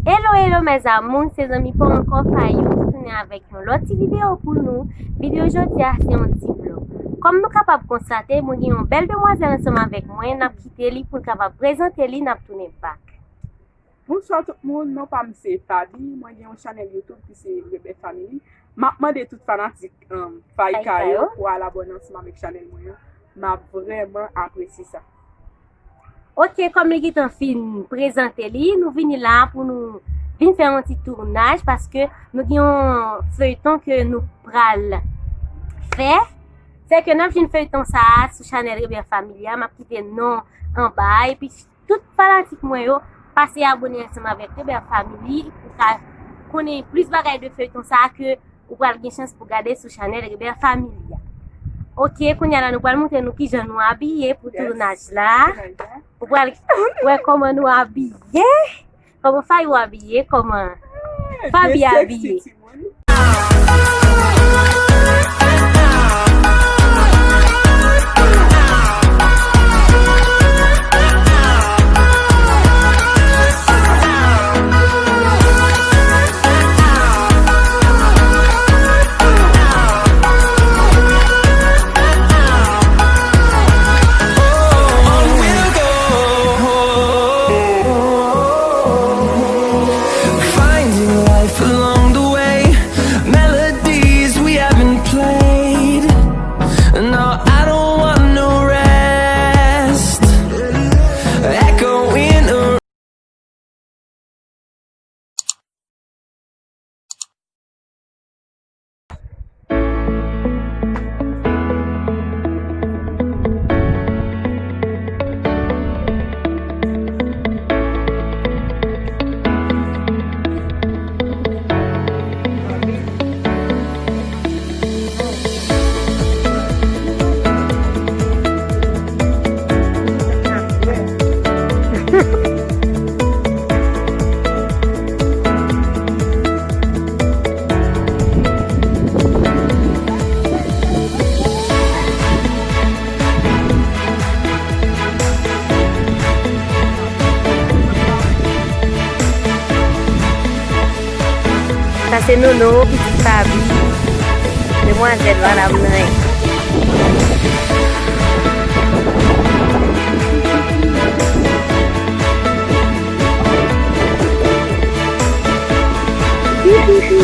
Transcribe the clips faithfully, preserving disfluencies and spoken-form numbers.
Hello, hello, mes amours, se zanmi pa w ankò, Fayou, ki tounen avèk yon lòt ti videyo pou nou. Videyo jodi a, se yon ti vlog. Kòm nou kapab konstate, mwen gen yon bèl demwazèl ansanm avèk mwen, n ap kite li pou l kapab prezante li, n ap tounen back. Bonswa tout moun, non pa m se Faby, mwen gen yon chanèl YouTube ki se Rebel Family. M ap mande tout fanatik, um, Faika yo pou al abòne ansanm avèk chanèl mwen an. M ap vrèman apresye sa. Ok, kòm li gentan fin prezante li, nou vini la pou nou vin fè yon ti tounaj paske nou gen yon feyton ke nou pral fè. Se ke n ap jwenn feyton sa a sou chanèl Rebel Family a. M ap kite non anba a, epi tout fanatik mwen yo, pase abòne ansanm avèk Rebel Family pou ka konnen plis bagay de feyton sa a ke ou pral gen chans pou gade sou chanèl Rebel Family a. Ok, kounye a la nou pral montre nou kijan nou abiye pou tounaj la. Ou pral wè kòman nou abiye. Kòman Fayou abiye, kòman Faby abiye. Finding life along the way, melodies we haven't played. No, I don't want no rest. Echoing around. Sa se Nono, pitit Faby. Demwazèl, madanm nan. W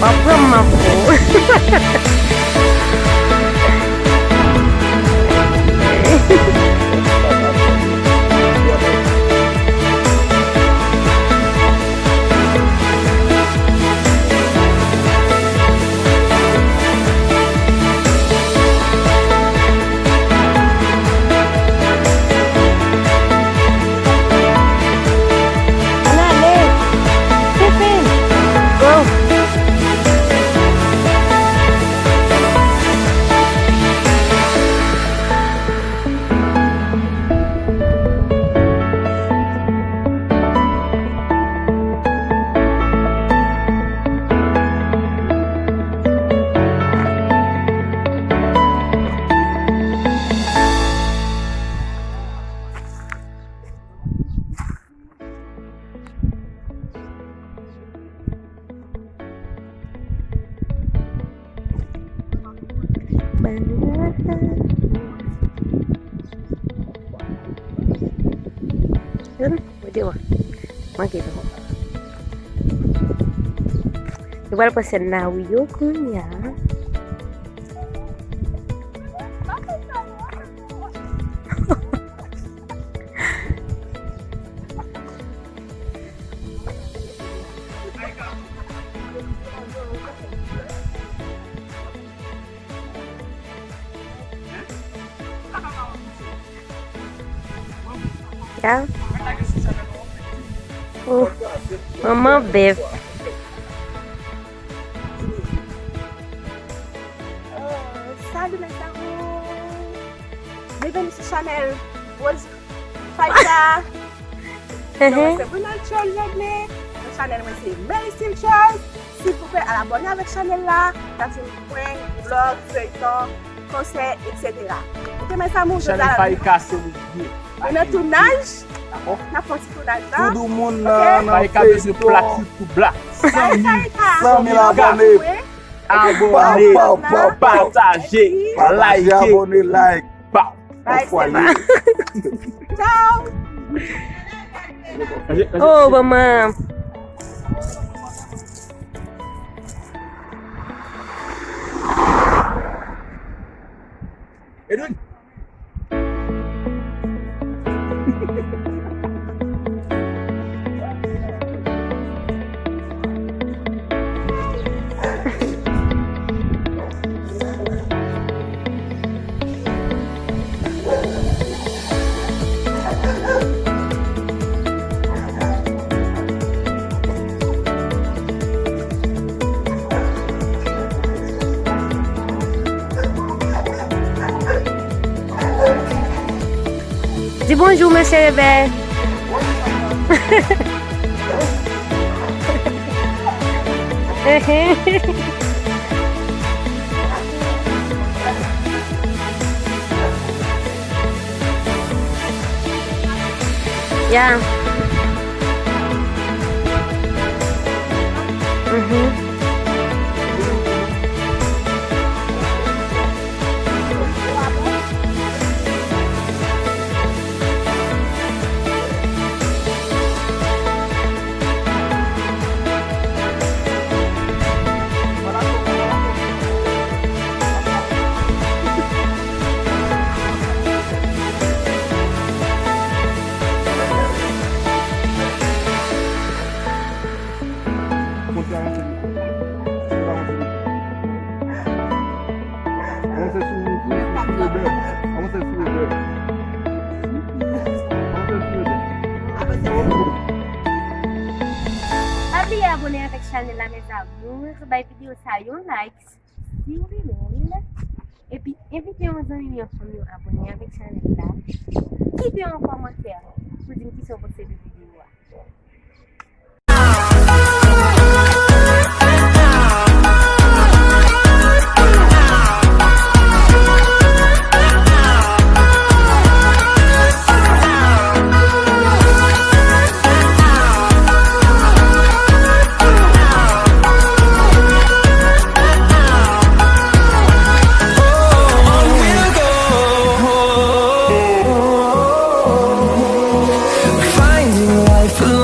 ap pran m ap pran w. Ann ale! Fifin! Go! Mwen devan. Manke non. Nou pral pran sèn nan wi yo kounye a. Ya. Oh, manman bèf. Salut mes amours. Bienvenue sur Chanel Rose Faïda. Non, mwen se Brunel Charles Joglin. Nan chanèl mwen se Mary Steel Charles. Silvouplè, al abòne avèk chanèl la. N ap jwenn prank, vlog, feyton, konsèy, et cetera. Ok, mes amours, je vous Chanèl Faïka se li ye. Nou nan tounaj. Dakò. N ap fè yon ti tounaj la. Tout moun nan, nan feyton. Faïka bezwen plat YouTube la. Bye, Faïka. San mil abòne. Abòne, pataje, like. Abòne, like. Pow. Bye, Anfwayé. Ciao. Oh, manman. Edwin. Di bonjou, mesye Rebè. Ya. Mhm. Konsa avanse vit. Konsa avanse vit. Avanse sou, sou, sou, sou Rebè. Avanse sou Rebè. Avanse sou Rebè. Pa bliye abòne avèk chanèl la, mes amours. Bay videyo sa yon like, si w renmen l. Epi, envite yon zanmi, yon fanmi w abòne avèk chanèl la. Kite yon kòmantè pou di m kisa w panse de videyo a. Finding life alone.